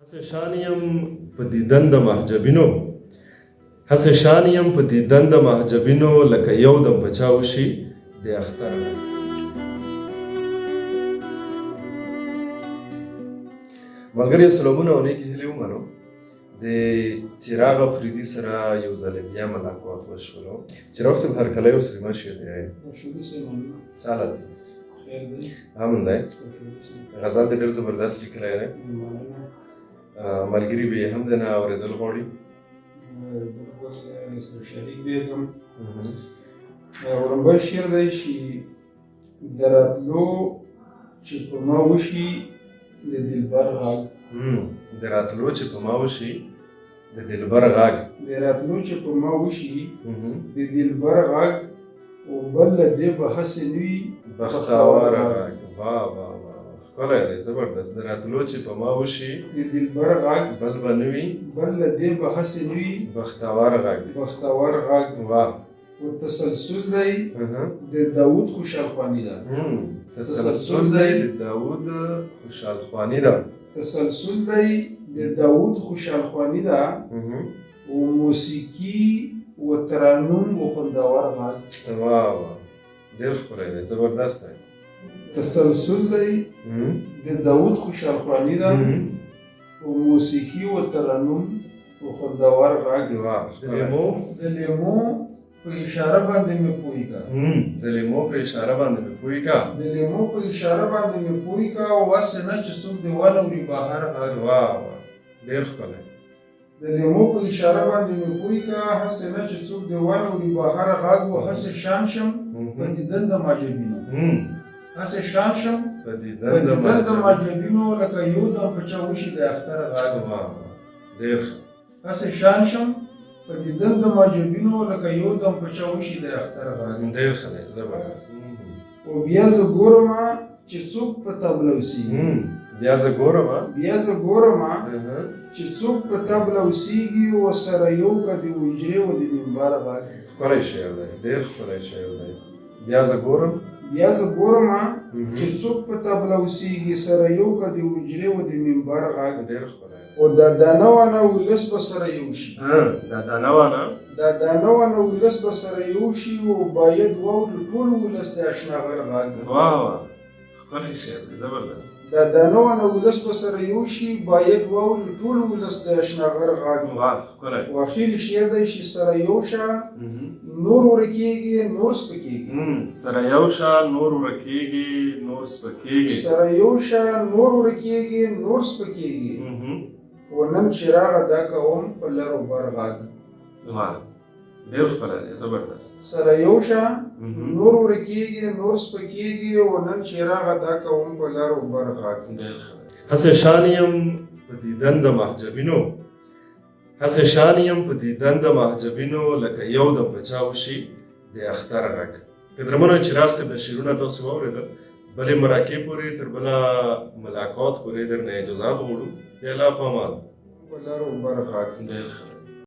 هسې شان یم په دیدن د محجبینو، هسې شان یم په دیدن د محجبینو، لکه یو دم په چا وشي د اختر غږ. ملګریو سلامونه او نیکې هیلې ومنو. د چراغ افریدي سره یو ځل بیا ملاقات وشولو. چراغ صاحب، هرکلی ورسره مشه دی. مشهوري صاحب، مننه. څه حالت دی؟ خیر دی. امن دی. مشهوري صاحب. غزل دې ډېر زبردست لیکلی دی. مننه. ملګري به یې هم د نه اورېدل غواړي. بالکل، سره شریک به کوم. وړومبی شعر دی چې د راتلو چې په ما وشي د دلبر غږ. د راتلو چې په ما وشي د دلبر غږ. د راتلو چې په ما وشي د دلبر غږ، او بل له دې به هسې نه وي بختور غږ. واه واه واه، ښکلی دی، زبردست. د راتلو چې په ما وشي د دلبر غږ، بل به نه وي، بل له دې به هسې نه وي بختور غږ. بختور غږ. واه. او تسلسل دی د داود خوشحال خواني ده. تسلسل دی د داود خوشحال خواني ده. تسلسل دی د داود خوشحال خواني ده، او موسیقي و ترانم و خوندور غږ. واه واه، ډېر ښکلی دی، زبردست دی. تسلسل دی د داود خوشحال خواني ده، او موسیقي و ترنم و خوندور غږ. واه، د لیمو، د لیمو په اشاره باندې مې پوی کا. د لیمو په اشاره باندې مې پوی کا. د لیمو په اشاره باندې مې پوی کا، او هسې نه چې څوک دې وانوري بهر غږ. واه واه، ډېر ښکلی. د لیمو په اشاره باندې مې پوی کا، هسې نه چې څوک دې وانوري بهر غږ، و هسې شان شم په دیدن د ماجبینو. هسې شان شم په په دیدن د دیدن د ماجبینو، ماجبینو، لکه یو دم په چا وشي د اختر غږ. واه واه، ډېر ښه. هسې شان شم په دیدن د ماجبینو، لکه یو دم په چا وشي د اختر غږ. ډېر ښه دی، زبردست. او بیا زه ګورم چې څوک په تبله اوسېږي. بیا زه ګورم. بیا زه ګورم چې څوک په تبله اوسېږي، او سره یو که د حجرې و د منبر غږ. ښکلی شعر دی، ډېر ښکلی شعر دی. بیا زه ګورم. بیا زه ګورم چې څوک په تبله اوسېږي، سره یو که د حجرې و د منبر غږ. ډېر ښکلی دی. او دا دانه وانه ولس به سره یو شي. دا دانه وانه، دا دانه وانه ولس به سره یو شي، او باید واوري ټول ولس د اشناغر غږ. واه واه، ښکلی شعر دی، زبردست. دا دانه وانه ولس به سره یو شي، باید واوري ټول ولس د اشناغر غږ. واه، ښکلی. او اخري شعر دی چې سره یو شه نور ورکیږي نور سپکیږي. سره یو شه نور ورکیږي نور سپکیږي. سره یو شه نور ورکیږي نور سپکیږي، او نن چې راغه دا کوم په لر او بر غږ. واه، ډېر ښکلی دی، زبردست. سره یو شه نور ورکیږي نور سپکیږي، او نن چې راغه دا کوم په لر او بر غږ. ډېر ښه دی. هسې شان یم په دیدن د محجبینو، هسې شان یم په دیدن د محجبینو، لکه یو دم په چا وشي د اختر غږ. قدرمنو، چراغ صاحب د شعرونه تاسو واورېدل. بلې مرکې پورې، تر بله ملاقات پورې درنه اجازه غواړو. د الله په امان. په لر او بر غږ. ډېر ښه.